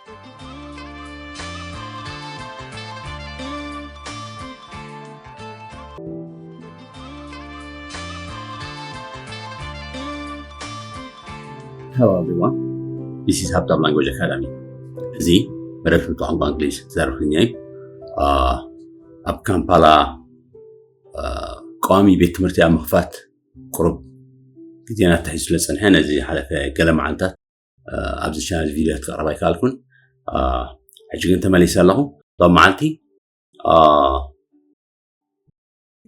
Hello everyone, this is Habtab Language Academy. እዚ መደብ ትምህርቲ ቋንቋ እንግሊዝ ዘርፍኛ እዩ። ኣብ ካምፓላ ቀዋሚ ቤት ትምህርቲ ኣብ ምኽፋት ቁሩብ ግዜና ተታሒዙ ስለ ዝጸንሐ፣ ነዚ ሓለፈ ገለ መዓልታት ኣብዚ ቻነል ቪድዮ ክትቀርብ ኣይከኣልኩን። ሕጂ ግን ተመሊሰ ኣለኹ። ሎም መዓልቲ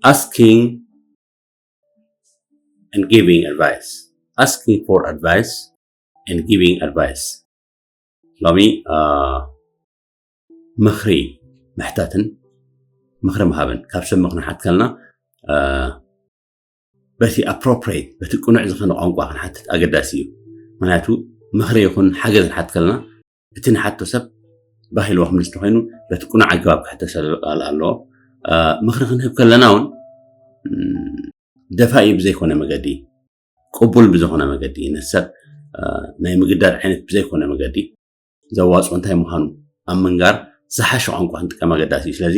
asking and giving advice, asking for advice and giving advice። ሎሚ ምኽሪ ምሕታትን ምኽሪ ምሃብን፣ ካብ ሰብ ምኽሪ ንሓት ከለና በቲ appropriate፣ በቲ ቅኑዕ ዝኾነ ቋንቋ ክንሓትት ኣገዳሲ እዩ። ምክንያቱ ምኽሪ ይኹን ሓገዝ ንሓት ከለና እቲ ንሓቶ ሰብ ባህ ኢልዎ ክምልስ እንተኾይኑ በቲ ቅኑዕ ኣገባብ ክሕተሰሉ ኣለዎ። ምኽሪ ክንህብ ከለና እውን ደፋኢ ብዘይኮነ መገዲ፣ ቅቡል ብዝኾነ መገዲ፣ ነቲ ሰብ ናይ ምግዳድ ዓይነት ብዘይኮነ መገዲ ዘዋፅኦ እንታይ ምዃኑ ኣብ ምንጋር ዝሓሸ ቋንቋ ክንጥቀም ኣገዳሲ እዩ። ስለዚ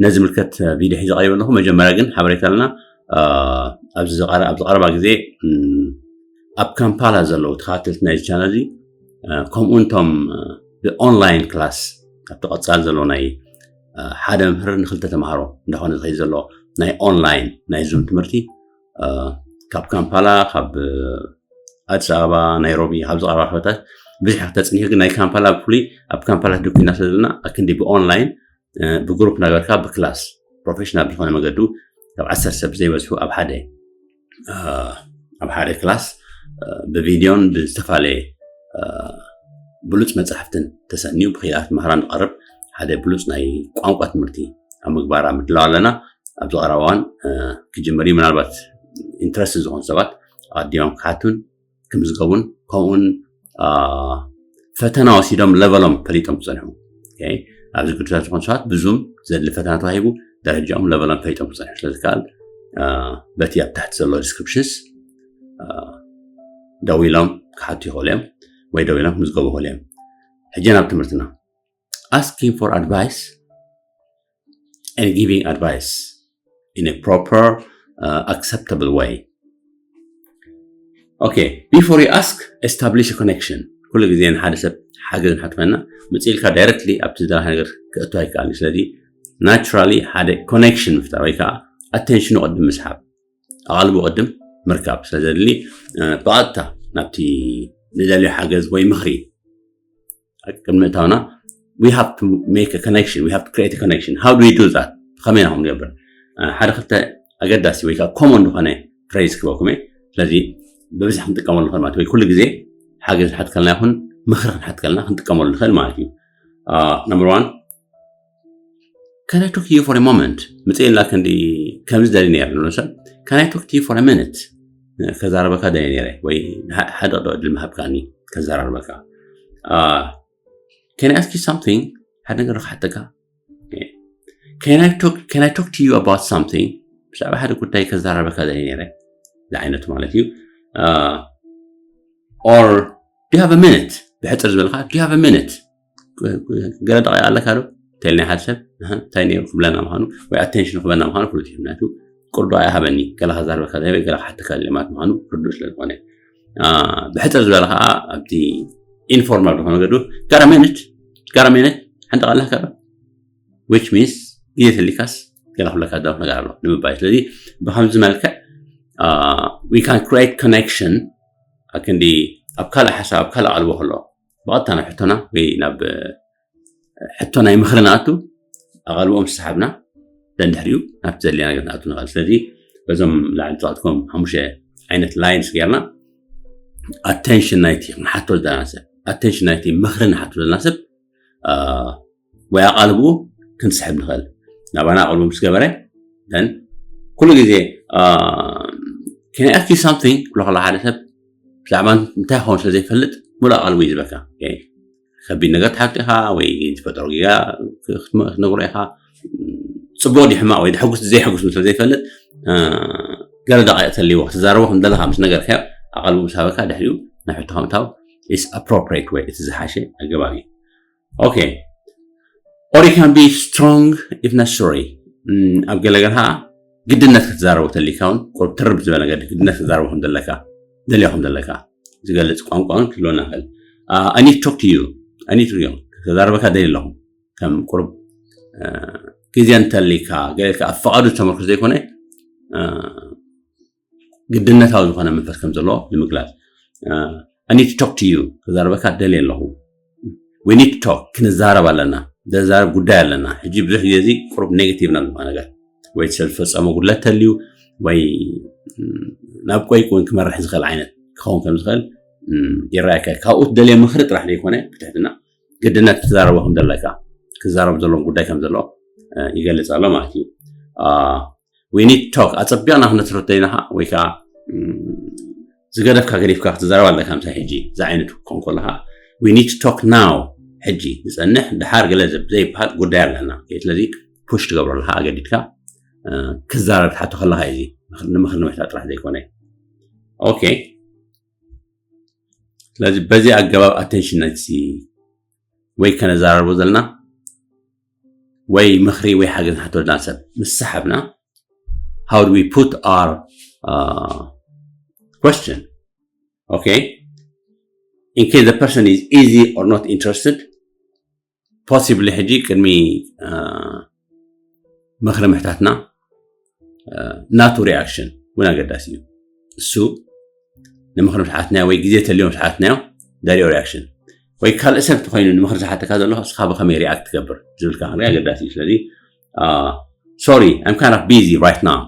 ነዚ ምልከት ቪድዮ ሒዘ ቀሪበ ኣለኹ። መጀመርያ ግን ሓበሬታ ኣለና። ኣብዚ ቀረባ ግዜ ኣብ ካምፓላ ዘለዉ ተኸታተልቲ ናይዚ ቻነል እዚ፣ ከምኡ እንቶም ብኦንላይን ክላስ ካብቲ ቀፃሊ ዘሎ ናይ ሓደ መምህር ንክልተ ተምሃሮ እንዳኾነ ዝኸይድ ዘሎ ናይ ኦንላይን ናይ ዙም ትምህርቲ ካብ ካምፓላ፣ ካብ ኣዲስ ኣበባ፣ ናይሮቢ፣ ካብ ዝቐረባ ቦታታት ብዙሕ ክተፅንሑ፣ ግን ናይ ካምፓላ ብፍሉይ ኣብ ካምፓላ ደኩና ስለ ዘለና ኣክንዲ ብኦንላይን ብግሩፕ እናገበርካ ብክላስ ፕሮፌሽናል ብዝኾነ መገዱ ካብ ዓሰርተ ሰብ ዘይበዝሑ ኣብ ሓደ ኣብ ሓደ ክላስ ብቪድዮን ብዝተፈላለየ ብሉፅ መፅሓፍትን ተሰንዩ ብክኢላት መምህራን ዝቐርብ ሓደ ብሉፅ ናይ ቋንቋ ትምህርቲ ኣብ ምግባር ኣብ ምድላው ኣለና። ኣብዚ ቀረባ እዋን ክጅምር እዩ። ምናልባት ኢንትረስት ዝኾኑ ሰባት ኣቐዲሞም ክሓቱን ክምዝገቡን ከምኡውን ፈተና ወሲዶም ለቨሎም ፈሊጦም ክፀንሑ፣ ኣብዚ ግዱሳት ዝኾኑ ሰባት ብዙም ዘድሊ ፈተና ተዋሂቡ ደረጃኦም ለቨሎም ፈሊጦም ክፀንሑ ስለ ዝከኣል በቲ ኣብ ታሕቲ ዘሎ ዲስክሪፕሽንስ ደዊሎም ክሓቱ ይኽእሉ እዮም ወይ ደዊሎም ክምዝገቡ ይኽእሉ እዮም። ሕጂ ናብ ትምህርትና። Asking for advice and giving advice in a proper, uh, acceptable way. Okay, before you ask, establish a connection. ኩሉ ግዜ ንሓደ ሰብ ሓገዝ ንሓትፈና ምጽእ ኢልካ ዳይረክትሊ ኣብቲ ዝደለኻ ነገር ክእቱ ኣይከኣልን። ስለዚ ናቹራሊ ሓደ ኮኔክሽን ምፍጣር ወይ ከዓ ኣቴንሽኑ ቅድም ምስሓብ፣ ኣቓልቡ ቅድም ምርካብ ስለ ዘድሊ ብቐጥታ ናብቲ ንደልዮ ሓገዝ ወይ ምኽሪ ቅድሚ እታውና we have to make a connection, we have to create a connection. How do we do that? ከመይ ኢና ክንገብር? ሓደ ክልተ ኣገዳሲ ወይ ከዓ ኮመን ዝኾነ ፍሬዝ ክበኩም እየ። ስለዚ ብብዝሒ ክንጥቀመሉ ንኽእል ማለት ወይ ኩሉ ግዜ ሓገዝ ክንሓት ከለና ይኹን ምኽሪ ክንሓት ከለና ክንጥቀመሉ ንኽእል ማለት እዩ። ነምበር ዋን፣ Can I talk to you for a moment? ምጽእ ኢልና ክንዲ ከምዚ ደሊ ነይረ ንብሎ ሰብ፣ Can I talk to you for a minute? ከዛረበካ ደሊ ነይረ ወይ ሓደ ቅዶ ዕድል ምሃብካኒ ከዛራርበካ። Can I ask you something? ሓደ ነገር ክሓተካ። Can I talk, can I talk to you about something? ብዛዕባ ሓደ ጉዳይ ከዛራርበካ ደሊ ነይረ ዝዓይነቱ ማለት እዩ። Or do you have a minute? ብሕፅር ዝበልካ do you have a minute? ገለ ደቂቕ ኣለካ ዶ? ተልና ሓደ ሰብ እንታይ ነይሩ ክብለና ምዃኑ ወይ ኣቴንሽን ክበና ምዃኑ ፍሉጥ እዩ። ምክንያቱ ቁርዶ ኣይሃበኒ ገለ ከዛርበካ ወይ ገለ ክሓተካ ማለት ምዃኑ ርዱእ ስለ ዝኾነ፣ ብሕፅር ዝበለ ከዓ ኣብቲ ኢንፎርማል ዝኾነ ገዱ got a minute? Got a minute? ሓንደቕ ኣለካ ዶ? Which means ግዜ ተሊካስ ገለ ክብለካ ዳፍ ነገር ኣሎ ንምባይ። ስለዚ ብከምዚ መልክዕ we can create connection። ኣክንዲ ኣብ ካልእ ሓሳብ ኣብ ካልእ ኣልቦ ከሎ ብቐጥታ ናብ ሕቶና ወይ ናብ ሕቶ ናይ ምኽሪ ንኣቱ ኣቓልቦኦም ዝሰሓብና ደንድሕሪኡ ናብቲ ዘድልያ ነገር ንኣቱ ንኽእል። ስለዚ በዞም ላዕሊ ዝጠቐጥኩም ሓሙሽተ ዓይነት ላይንስ ጌርና ኣቴንሽን ናይቲ ንሓቶ ዘለና ሰብ ኣቴንሽን ናይቲ ምኽሪ ንሓቶ ዘለና ሰብ ወይ ኣቓልብኡ ክንስሕብ ንኽእል። ናባና ኣቓልቡ ምስ ገበረ ኩሉ ግዜ can I ask you something ክብሎ ከሎ ሓደ ሰብ ብዛዕባ እንታይ ክኸውን ስለ ዘይፈልጥ ሙሉእ ኣቓልቡ እዩ ዝበካ። ከቢድ ነገር ትሓቶ ኢኻ ወይ ዝፈጠሮ ጌጋ ክትነግሮ ኢኻ። ፅቡቅ ድዩ ሕማቅ ወይ ድሕጉስ ዘይሕጉስ ስለ ዘይፈልጥ ገለ ደቂቕ ተልይዎ ክትዛረቦ ከም ዘለኻ ምስ ነገርካዮ ኣቓልቡ ምስ ሃበካ ድሕሪኡ ናብ ሕቶ ከምታው is appropriate ወይ እቲ ዝሓሸ ኣገባብ እዩ። Okay, or you can be strong if necessary. ኣብ ገለ ገለ ግድነት ክትዛረቦ ተሊካ እውን ቁርብ ትርብ ዝበለ ነገር ግድነት ክትዛረቦ ከም ዘለካ ደልዮ ከም ዘለካ ዝገልጽ ቋንቋ እውን ክህልወና ይኽእል። I need to talk to you, I need to talk to you፣ ክዛረበካ ደልየ ኣለኹ። ከም ቁርብ ግዜ እንተሊካ ገለ ኣብ ፈቓዱ ዝተመርኮሰ ዘይኮነ ግድነታዊ ዝኾነ መንፈስ ከም ዘለዎ ንምግላጽ። I need to talk to you፣ ክዛረበካ ደልየ ኣለኹ። We need to talk፣ ክንዛረብ ኣለና። ዘዛረብ ጉዳይ ኣለና። ሕጂ ብዙሕ ግዜ እዚ ቁሩብ ኔጌቲቭ ናብ ዝኾነ ነገር ወይ ዝተፈጸመ ጉድለት ተልዩ ወይ ናብ ቆይቂ እውን ክመርሕ ዝኽእል ዓይነት ክኸውን ከም ዝኽእል ይረኣየካ። ካብኡ ትደልየ ምኽሪ ጥራሕ ዘይኮነ ብትሕትና ግድነት ክትዛረቦ ከም ዘለካ ክዛረብ ዘለዎም ጉዳይ ከም ዘሎ ይገልጽ ኣሎ ማለት እዩ። We need to talk፣ ኣጸቢቕና ክነትርት ደይና ወይ ከዓ ዝገደፍካ ገዲፍካ ክትዛረብ ኣለካ። ምሳይ ሕጂ እዚ ዓይነት ክኾን ከለካ we need to talk now፣ ሕጂ ዝጸንሕ ድሓር ገለ ዘይበሃል ጉዳይ ኣለና። ስለዚ ፑሽ ትገብሮ ኣለካ ኣገዲድካ ክዛረብ ትሓቶ ከለካ እዩ። ንምኽሪ ንምሕታት ጥራሕ ዘይኮነ። ኦኬ፣ ስለዚ በዚ ኣገባብ ኣቴንሽን ናይቲ ወይ ከነዘራርቦ ዘለና ወይ ምኽሪ ወይ ሓገዝ ንሓተወልና ሰብ ምስ ሰሓብና፣ how do we put our uh, question? Okay, in case the person is easy or not interested, possibly ሕጂ ቅድሚ ምኽሪ ምሕታትና ናቱ ሪኣክሽን እውን ኣገዳሲ እዩ። እሱ ንምኽሪ ምስ ሓትናዮ ወይ ግዜ ተልዮ ምስ ሓትናዮ ደሪኦ ሪኣክሽን ወይ ካልእ ሰብ ተኮይኑ ንምኽሪ ዝሓተካ ዘሎ እስኻ ብኸመይ ሪኣክት ትገብር ዝብል ከዓ ኣገዳሲ እዩ። ስለዚ sorry, I'm kind of busy right now,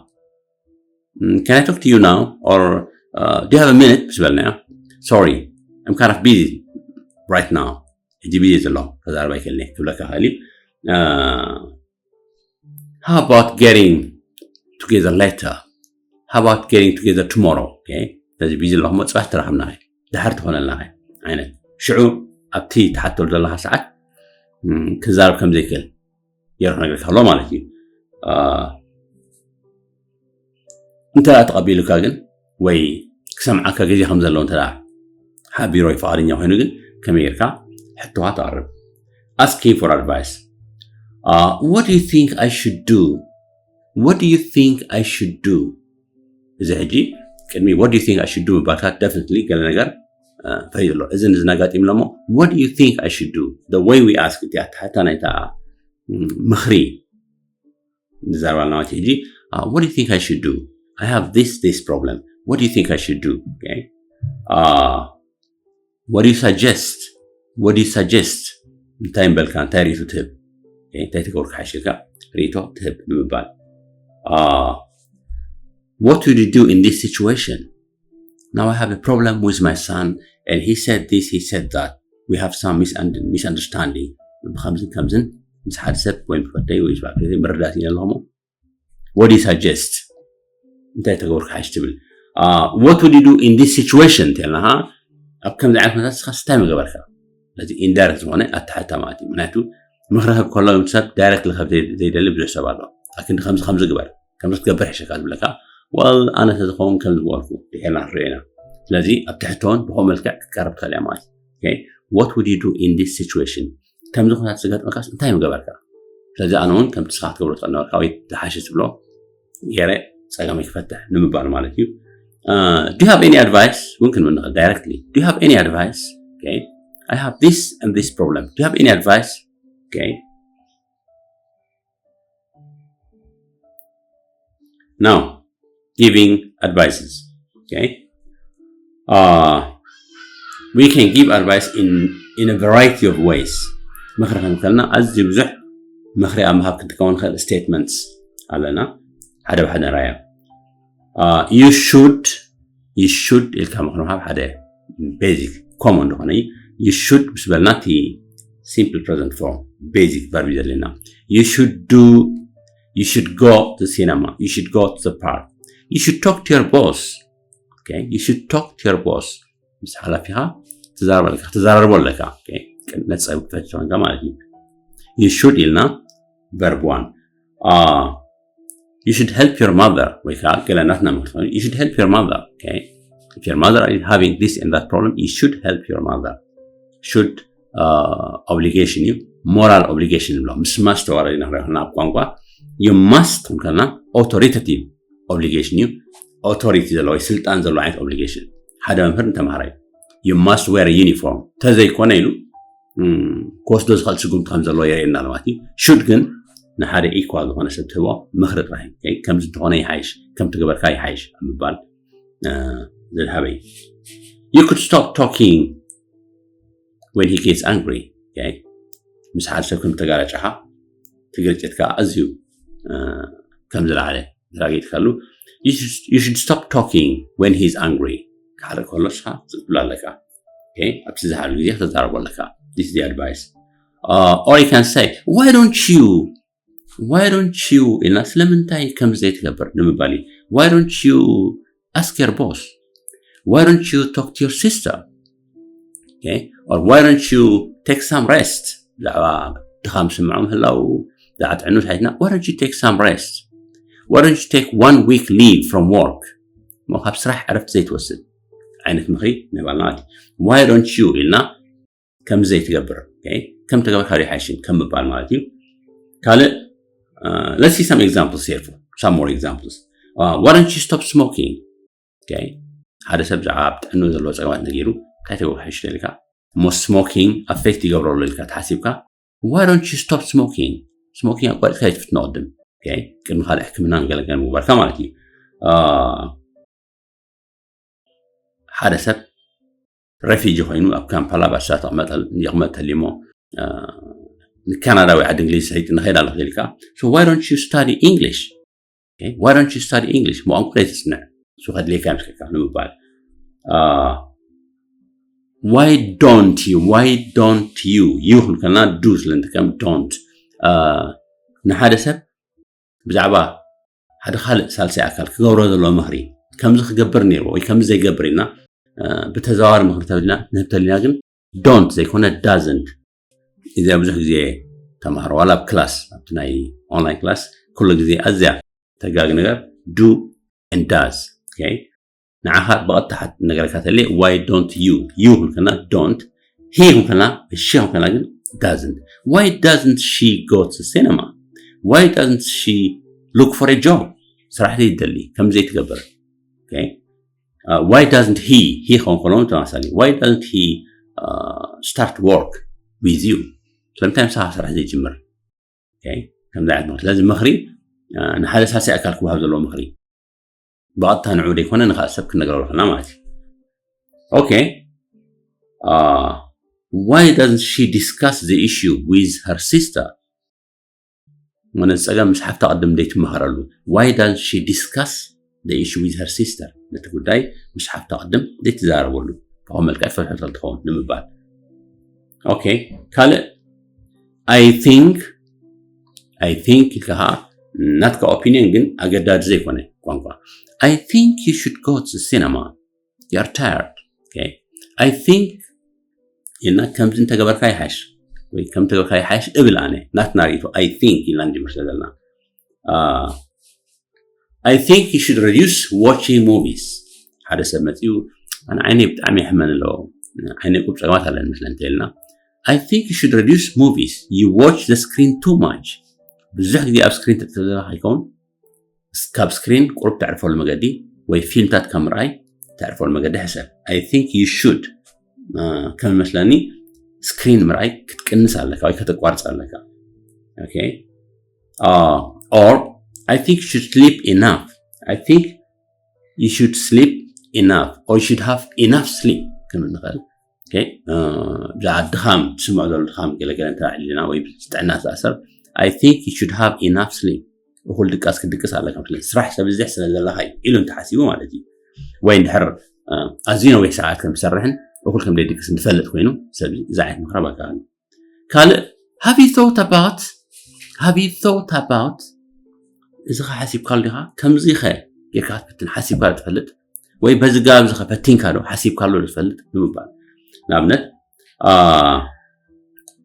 can I talk to you now or do you have a minute ምስ በልናዮ፣ sorry, I'm kind of busy right now፣ ሕጂ ቢዚ ዘሎ ከዛርባ ይክእልኒ ክብለካ ክእል እዩ። How about getting together later? How about getting together tomorrow? ስለዚ ቢዚ ኣለኹሞ ፅባሕ ተራኸብና ድሓር ትኾነልና ዓይነት ሽዑ ኣብቲ ትሓተሉ ዘለካ ሰዓት ክዛረብ ከም ዘይክእል የርክ ነገር ከሎ ማለት እዩ። እንተ ተቐቢሉካ ግን ወይ ክሰምዓካ ግዜ ከም ዘለዎ እንተ ሓቢሮ ወይ ፍቓደኛ ኮይኑ ግን ከመይ ጌርካ ሕቶኻ ተቕርብ? Asking for advice. What do you think I should do? What do you think I should do? እዚ ሕጂ ቅድሚ what do you think I should do ምባልካ definitely ገለ ነገር ፈይድ ኣሎ። እዚ ንዝናጋጢም ኣለሞ what do you think I should do? The way we ask፣ እቲ ኣተሓታ ናይታ ምኽሪ ንዛረባልና ማለት ሕጂ what do you think I should do? I have this this problem. What do you think I should do? Okay. What do you suggest? What do you suggest? እንታይ ምበልካ? እንታይ ርእቶ ትህብ? እንታይ ተገብሩ ክሓሽልካ ርእቶ ትህብ ንምባል። What would you do in this situation? Now I have a problem with my son and he said this, he said that. We have some misunderstanding. ብከምዝን ከምዝን ምስ ሓደ ሰብ ወይ ምስ ወደይ ወይ ምስ ባዕተይ ምርዳት ኢና ኣለኹሞ what do you suggest? እንታይ ተገብሩ ክሓሽ ትብል? What would you do in this situation? እንተልና ኣብ ከምዚ ዓይነት ኩነታት ስኻስ እንታይ ምገበርካ? ስለዚ ኢንዳይረክት ዝኾነ ኣተሓታ ማለት እዩ። ምክንያቱ ምክሪ ክህብ ከሎ ሰብ ዳይረክት ልከብ ዘይደሊ ብዙሕ ሰብ ኣሎ። ኣክንዲ ከምዚ ከምዚ ግበር ከምዚ ክትገብር ሕሸካ ዝብለካ well ኣነ ተዝኸውን ከም ዝበልኩ ድሕርና ንሪኦ ኢና። ስለዚ ኣብ ትሕቶን ብኸም መልክዕ ክትቀርብ ትኽእል እያ ማለት እዩ። What would you do in this situation? ከምዚ ኩነታት ዝገጥመካስ እንታይ ምገበርካ? ስለዚ ኣነ እውን ከምቲ ስኻ ክትገብሮ ትኽእል ነበርካ ወይ ዝሓሸ ትብሎ ገይረ ፀገመይ ክፈትሕ ንምባል ማለት እዩ። Do you have any advice? እውን ክንብል ንኽእል directly. Do you have any advice? I have this and this problem. Do you have any advice? Now, giving advices. Okay. Uh, we can give advice in in a variety of ways. ምኽሪ ክንከልና ኣዝዩ ብዙሕ ምኽሪ ኣብ ምሃብ ክንጥቀም ንኽእል statements ኣለና። ሓደ ብሓደ ንራዮ። You should you should ኢልካ ምኽሪ ምሃብ ሓደ basic common ዝኾነ እዩ። You should ምስ በልና እቲ simple present form basic verb እዩ ዘለና። You should do you should go to cinema. You should go to the park. You should talk to your boss. Okay. You should talk to your boss. ምስ ሓላፊኻ ትዛረብ ኣለካ ክትዛረርቦ ኣለካ። ነፃ ክፈት ኮንካ ማለት እዩ። You should ኢልና verb one. You should help your mother ወይ ከዓ ገለ ናትና ምክትኾኑ you should help your mother. Okay. If your mother is having this and that problem, you should help your mother. Should obligation እዩ። Moral obligation ንብሎ፣ ምስ must ተዋረድና ክንሪኦ ከለና ኣብ ቋንቋ you must ክንከልና authoritative obligation እዩ። Authority ዘለዎ ወይ ስልጣን ዘለዎ ዓይነት obligation ሓደ መምህር ንተምሃራይ you must wear uniform ተዘይኮነ ኢሉ ክወስዶ ዝኽእል ስጉምቲ ከም ዘለዎ የርእየና ኣሎ ማለት እዩ። Should ግን ንሓደ equal ዝኾነ ሰብ ትህቦ ምኽሪ ጥራይ። ከምዚ እንተኾነ ይሓይሽ፣ ከም ትገበርካ ይሓይሽ ኣብ ምባል ዝድሃበ እዩ። You could stop talking when he gets angry. ምስ ሓደ ሰብ ከም ተጋራጨኻ እቲ ግርጭት ከዓ ኣዝዩ ከም ዝለዓለ ተራጊጥካሉ you should stop talking when he's angry። ክሓርቅ ከሎ ንስኻ ዝብላ ኣለካ። ኣብቲ ዝሓሉ ግዜ ክትዛረቦ ኣለካ። This is the advice. Or you can say, why don't you why don't you ኢልና ስለምንታይ ከም ዘይትገብር ንምባል እዩ። Why don't you ask your boss? Why don't you talk to your sister? Okay? Or why don't you take some rest? ብዛዕባ ድኻም ስምዖ ምህላው ብዛዕባ ጥዕኑ ሓይትና why don't you take some rest? Why don't you take one week leave from work? ሞ ካብ ስራሕ ዕረፍቲ ዘይትወስድ ዓይነት ምኽሪ ንህባል ማለት እዩ። Why don't you ኢልና ከም ዘይትገብር ከም ተገበርካ ዶ ይሓይሽን ከም ምባል ማለት እዩ። ካልእ let's see some examples here, some more examples. Why don't you stop smoking? ሓደ ሰብ ብዛዕባ ኣብ ጥዕኑ ዘለዎ ፀገማት ነጊሩ እንታይ ተገበርካ ይሓይሽ ደሊካ እሞ smoking affect ይገብረሉ ኢልካ ተሓሲብካ why don't you stop smoking? Smoking ኣቋሪፅካ ይትፍትኖ ቅድም ቅድሚ ካልእ ሕክምና ንገለገለ ምግባርካ ማለት እዩ። ሓደ ሰብ refugee ኮይኑ ኣብ ካምፓላ ባሻ ተቕመጥ ይቕመጥ ተሊሞ ንካናዳ ወይ ዓዲ እንግሊዝ ሰይጥ ንኸይድ ኣለኹ ኢልካ so why don't you study English? Why don't you study English? ሞ ቋንቋ ዘይትፅንዕ እሱ ከድልየካ ምስልካ ንምባል why don't you why don't you you ክንከልና do ስለ ንጥቀም don't ንሓደ ሰብ ብዛዕባ ሓደ ካልእ ሳልሳይ ኣካል ክገብሮ ዘለዎ ምኽሪ ከምዚ ክገብር ነይርዎ ወይ ከምዚ ዘይገብር ኢልና ብተዘዋዋሪ ምኽሪ ተብልና ንህብ ተሊና ግን don't ዘይኮነ doesn't እዚኣ ብዙሕ ግዜ ተምሃሮ ዋላ ኣብ ክላስ ኣብቲ ናይ online class ኩሉ ግዜ ኣዝያ ተጋግ ነገር do and does ንዓኻ ብቐጥታ ሓት ነገረካ ተለ why don't you you ክንከና don't he ክንከና she ክንከና ግን doesn't why doesn't she go to cinema? Why doesn't she look for a job? ስራሕ ዘይደሊ ከም ዘይትገብር why doesn't he he ኸውን ከሎም ተመሳሳሊ why doesn't he start work with you? ስለምንታይ ምሳኻ ስራሕ ዘይጅምር? ከምዚ ዓይነት ምኽሪ ስለዚ ምኽሪ ንሓደ ሳልሳይ ኣካል ክወሃብ ዘለዎ ምኽሪ ብቐጥታ ንዑ ዘይኮነ ንካልእ ሰብ ክንነግረሉ ከና ማለት እዩ። Okay, why doesn't she discuss the issue with her sister? መነ ፀገም ምስ ሓፍታ ቅድም ዘይትመሃረሉ why doesn't she discuss the issue with her sister? ነቲ ጉዳይ ምስ ሓፍታ ቅድም ዘይትዛረበሉ ብኸም መልክዕ ፈትሐቶ ትኸውን ንምባል። Okay, ካልእ I think I think ኢልካ ከዓ ናትካ opinion ግን ኣገዳዲ ዘይኮነ ቋንቋ I think you should go to cinema. You're tired. Okay, I think ኢልና ከምዚ እንተገበርካ ይሓሽ ወይ ከም ተገበርካ ይሓሽ እብል ኣነ ናትና ርእይቶ I think ኢልና ንጅምር ስለ ዘለና I think you should reduce watching movies። ሓደ ሰብ መፅኡ ኣነ ዓይነይ ብጣዕሚ ይሕመን ኣለዎ ዓይነይ ቁብ ፀገማት ኣለኒ መስለ እንተልና I think you should reduce movies. You watch the screen too much. ብዙሕ ግዜ ኣብ ስክሪን ትጥዘባ ከይከውን ካብ ስክሪን ቁሩብ ተዕርፈሉ መገዲ ወይ ፊልምታት ካብ ምርኣይ ተዕርፈሉ መገዲ ሕሰብ። I think you should ከም መስለኒ ስክሪን ምርኣይ ክትቅንስ ኣለካ ወይ ከተቋርፅ ኣለካ። Okay, or I think you should sleep enough. I think you should sleep enough or you should have enough sleep ክንብል ንኽእል። ብዛዕባ ድኻም ትስምዖ ዘሎ ድኻም ገለገለ እንተ ልና ወይ ጥዕና ዝኣሰር I think you should have enough sleep። እኹል ድቃስ ክትድቅስ ኣለካ ስራሕ ሰብ ዝሕ ስለ ዘለካ ኢሉ እንተሓሲቡ ማለት እዩ። ወይ እንድሕር ኣዝዩ ነዊሕ ሰዓት ከም ዝሰርሕን እኹል ከም ዘይድቅስ እንፈልጥ ኮይኑ ሰብ እዚ ዓይነት ምኽራ በቃ ካልእ have you thought about have you thought about እዚ ኸ ሓሲብካሉ ዲኻ ከምዚ ኸ ጌርካ ክትፍትን ሓሲብካ ትፈልጥ ወይ በዚ ጋብ እዚ ኸ ፈቲንካ ዶ ሓሲብካሉ ትፈልጥ ንምባል ንኣብነት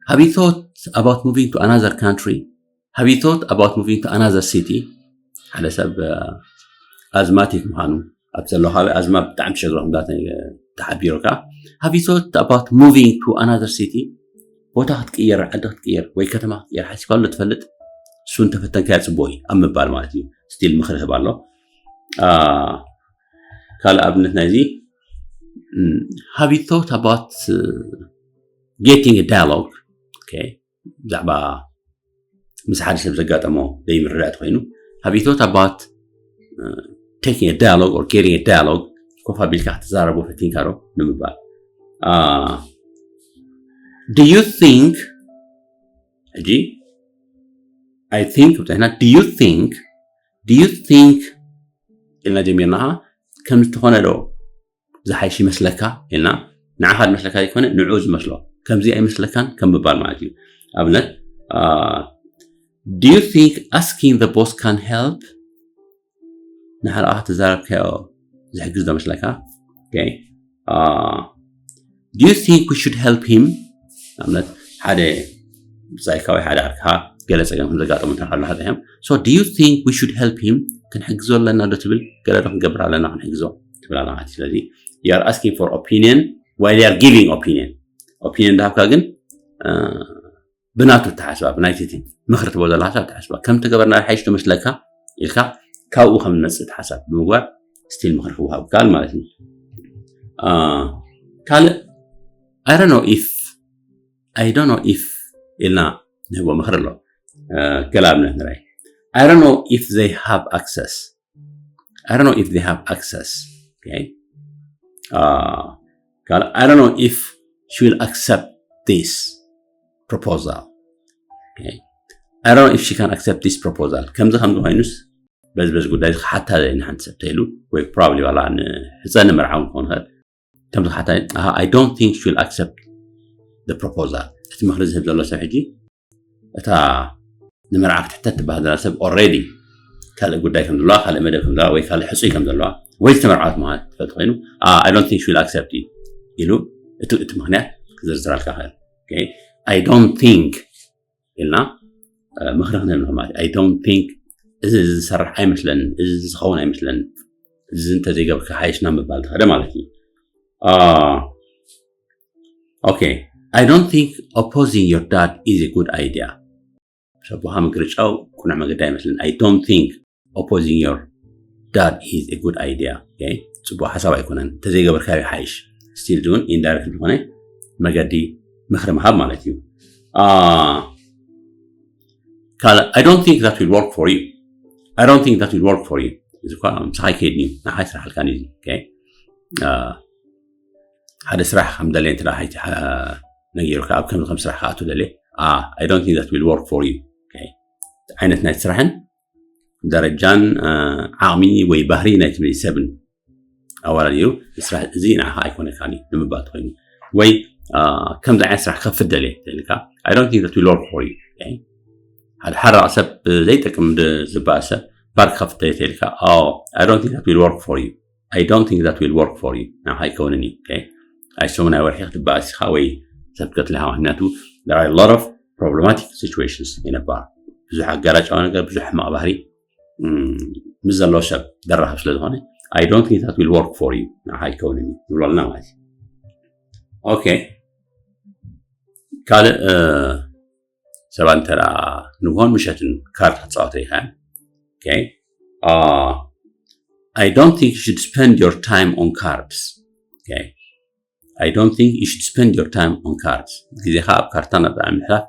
have you thought about moving to another country? Have you thought about moving to another city? ሓደ ሰብ ኣዝማቲክ ምዃኑ ኣብ ዘሎ ከባቢ ኣዝማ ብጣዕሚ ሸግሮ ከም ተሓቢሩካ have you thought about moving to another city? ቦታ ክትቅየር፣ ዓዲ ክትቅየር ወይ ከተማ ክትቅየር ሓሲብካ ኣሎ ትፈልጥ? እሱ እንተፈተንካዮ ጽቡቕ እዩ ኣብ ምባል ማለት እዩ። ስቲል ምኽሪ ህብ ኣሎ። ካልእ ኣብነት ናይዚ፣ have you thought about getting a dialogue? ብዛዕባ ምስ ሓደ ሰብ ዘጋጠሞ ዘይምርዳእ ተኮይኑ፣ have you thought about taking a dialogue or getting a dialogue? ኮፍ ኣቢልካ ክትዛረቡ ፈቲንካ ዶ ንምባል። Do you think? ሕጂ I think ብታይና do you think do you think ኢልና ጀሚርና ከም ዝተኾነ ዶ ዝሓይሽ ይመስለካ ኢልና፣ ንዓኻ ዝመስለካ ዘይኮነ ንዑ ዝመስሎ ከምዚ ኣይመስለካን ከም ምባል ማለት እዩ። ኣብነት do you think asking the boss can help? ንሓለቓ ተዛረብካዮ ዝሕግዝ ዶ መስለካ? Do you think we should help him? ኣብነት ሓደ ብዛይካ ወይ ሓደ ዓርካ ገለ ጸገም ከም ዘጋጠሙ እንተካሉ ሓደ እዮም so do you think we should help him? ክንሕግዞ ኣለና ዶ ትብል? ገለ ዶ ክንገብር ኣለና ክንሕግዞ ትብል ኣለና ማለት ስለዚ you are asking for opinion while you are giving opinion opinion እንዳሃብካ ግን ብናቱ ተሓስባ ብናይቲ ምኽሪ ትቦ ዘለካ ሰብ ተሓስባ ከም ተገበርና ሓይሽ ትመስለካ ኢልካ ካብኡ ከም ንመጽእ ተሓሳብ ብምግባር ስቲል ምኽሪ ክወሃብ ይከኣል ማለት እዩ። ካልእ I don't know if I don't know if ኢልና ንህቦ ምኽሪ ኣሎ። ገለ ኣብነት ንራይ I don't know if they have access I don't know if they have access okay uh, I don't know if she will accept this proposal okay I don't know if she can accept this proposal ከምዚ ከምዚ ኮይኑስ በዚ በዚ ጉዳይ እዚ ክሓታ ዘይ ንሓንቲ ሰብ ተይሉ ወይ probably ዋላ ንሕፀ ንምርዓው ክኾን ይኽእል ከምዚ ክሓታ I don't think she will accept the proposal እቲ ምኽሪ ዝህብ ዘሎ ሰብ ሕጂ እታ ንመርዓ ክትሕተት ትበሃል ዘላ ሰብ already ካልእ ጉዳይ ከም ዘለዋ ካልእ መደብ ከም ዘለዋ ወይ ካልእ ሕፁይ ከም ዘለዋ ወይ ዝተመርዓወት ምዃን ትፈልጥ ኮይኑ I don't think she will accept ኢሉ እቲ እቲ ምክንያት ክዝርዝራልካ ክእል I don't think ኢልና ምኽሪ ክንህብ ንኽእል ማለት I don't think እዚ ዝሰርሕ ኣይመስለንን እዚ ዝኸውን ኣይመስለንን እዚ እንተዘይገብርካ ሓይሽና ምባል ተኸደ ማለት እዩ okay I don't think opposing your dad is a good idea ሰቡሃ ምግርጫው ቁኑዕ መገዲ ኣይመስልን I don't think opposing your dad is a good idea okay ጽቡቅ ሓሳብ ኣይኮነን ተዘይገበርካዮ ሓይሽ still እውን indirect ዝኾነ መገዲ ምኽሪ ምሃብ ማለት እዩ ካልእ I don't think that will work for you I don't think that will work for you እዚ እኳ ምሳኻ ይከይድን እዩ ንዓኻ ይስራሓልካን እዩ okay ሓደ ስራሕ ከም ደልየ እንተ ነጊሩካ ኣብ ከምዚ ከም ስራሕ ክኣቱ ደልየ I don't think that will work for you ዓይነት ናይ ስራሕን ደረጃን ዓቕሚ ወይ ባህሪ ናይ ትብል ሰብን ኣወዳዲሩ ስራሕ እዚ ንዓኻ ኣይኮነካን እዩ ንምባል ትኾይኑ ወይ ከምዚ ዓይነት ስራሕ ክከፍት ደልየ ኢልካ I don't think that will work for you ሓደ ሓራቕ ሰብ ዘይጠቅም ዝበኣል ሰብ ባር ክከፍት ደልየ ኢልካ I don't think that will work for you I don't think that will work for you ንዓኻ ኣይከውንን እዩ ኣይሶም ናይ ወርሒ ክትበኣስ ኢኻ ወይ ሰብ ክትቀትል ኢኻ ምክንያቱ there are a lot of problematic situations in a bar ብዙሕ ኣጋራጫዊ ነገር ብዙሕ ሕማቕ ባህሪ ምስ ዘለዎ ሰብ ደራኸብ ስለ ዝኾነ I don't think that will work for you ንዓኻ ኣይከውንን እዩ ንብሎ ኣለና ማለት እዩ okay ካልእ ሰባት እንተ ንግሆን ምሸትን ካርድ ክትፃወተ ኢኻ okay I don't think you should spend your time on cards okay I don't think you should spend your time on cards ግዜኻ ኣብ ካርታ ናብ ጣዕሚ ምሕላፍ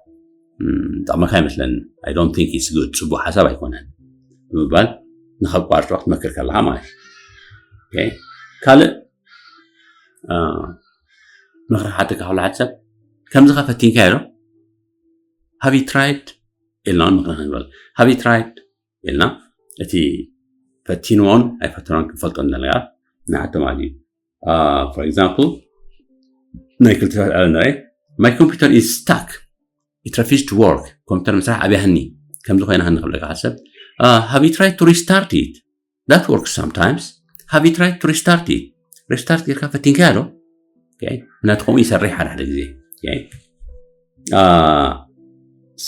ጠቕመካ ኣይመስለኒ I don't think it's good ጽቡቅ ሓሳብ ኣይኮነን ብምባል ንኸቋርጦ ክትመክር ከለኻ ማለት okay ካልእ ምኽሪ ሓተካ ከሎ ሓደ ሰብ ከምዚ ኸ ፈቲንካዮ ዶ have you tried ኢልና ምኽሪ ክንበል have you tried ኢልና እቲ ፈቲንዎን ኣይፈተኖን ክንፈልጦ ዘለና ነገር ንሓቶ ማለት እዩ for example ናይ ክልተ ሰባት ኣለ ንርኢ my computer is stuck it refuses to work ኮምፒተር ምስራሕ ኣብያህኒ ከምዚ ኮይና ክንኽብለካ ሓሰብ have you tried to restart it that works sometimes have you tried to restart it restart ጌርካ ፈቲንካያ ዶ ምክንያቱ ከምኡ ይሰርሕ ሓደ ሓደ ግዜ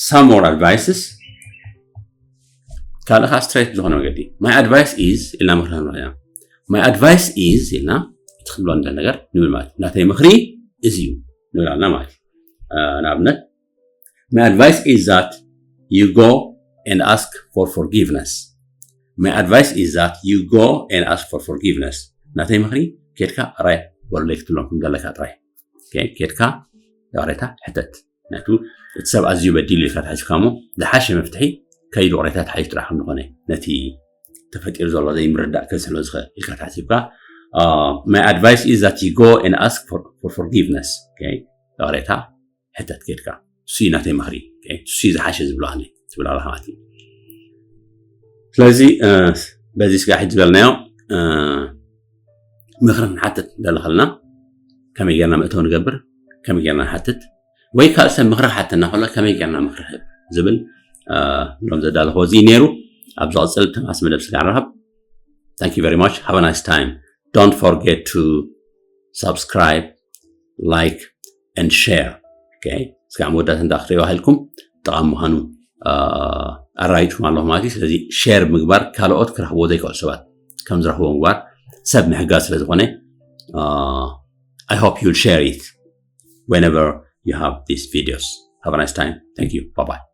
some more advices ካልእ ከዓ straight ዝኾነ መገዲ my advice is ኢልና ምክሪ ክንብሎ ኢና my advice is ኢልና እቲ ክንብሎ ንደል ነገር ንብል ማለት ናተይ ምክሪ እዚ እዩ ንብል ኣለና ማለት እዩ ንኣብነት My advice is that you go and ask for forgiveness. My advice is that you go and ask for forgiveness. ናተይ ምኽሪ፣ ኬድካ ራይ ወለይ ክትብሎም ከም ዘለካ ጥራይ። ኦኬ፣ ኬድካ ይቕሬታ ሕተት። ምክንያቱ እቲ ሰብ ኣዝዩ በዲሉ ኢልካ ተሓሲብካ እሞ ዝሓሸ መፍትሒ ከይዱ ይቕሬታ ተሓይሽ ጥራሕ ከም ዝኾነ ነቲ ተፈጢሩ ዘሎ ዘይምርዳእ ከዝሕሎ ዝኽእል ኢልካ ተሓሲብካ፣ my advice is that you go and ask for, for forgiveness. ኦኬ፣ ይቕሬታ ሕተት ኬድካ። እሱ እዩ ናተይ ምኽሪ። ኦኬ፣ እሱ እዩ ዝሓሸ ዝብሎ ኣነ ትብል ኣለኻ ማለት እዩ። ስለዚ በዚ ስጋ ሕጂ ዝበልናዮ ምኽሪ ክንሓትት ደለኸልና ከመይ ጌርና መእተው ንገብር፣ ከመይ ጌርና ንሓትት፣ ወይ ካልእ ሰብ ምኽሪ ክሓተና ከሎ ከመይ ጌርና ምኽሪ ህብ ዝብል ሎም ዘዳለኽዎ እዚ ነይሩ። ኣብ ዝቐፅል ተማስ መደብ ስጋ ንረኸብ። Thank you very much. Have a nice time. Don't forget to subscribe, like, and share. Okay? እስካዕ መወዳት እንዳ ክትሪኦ ሃልኩም ጠቓሚ ምዃኑ ኣራይፅኩም ኣለኹ ማለት እዩ። ስለዚ ሼር ምግባር ካልኦት ክረኽብዎ ዘይክእሉ ሰባት ከም ዝረኽብዎ ምግባር ሰብ ምሕጋዝ ስለ ዝኾነ I hope you'll share it whenever you have these videos. Have a nice time. Thank you. Bye bye.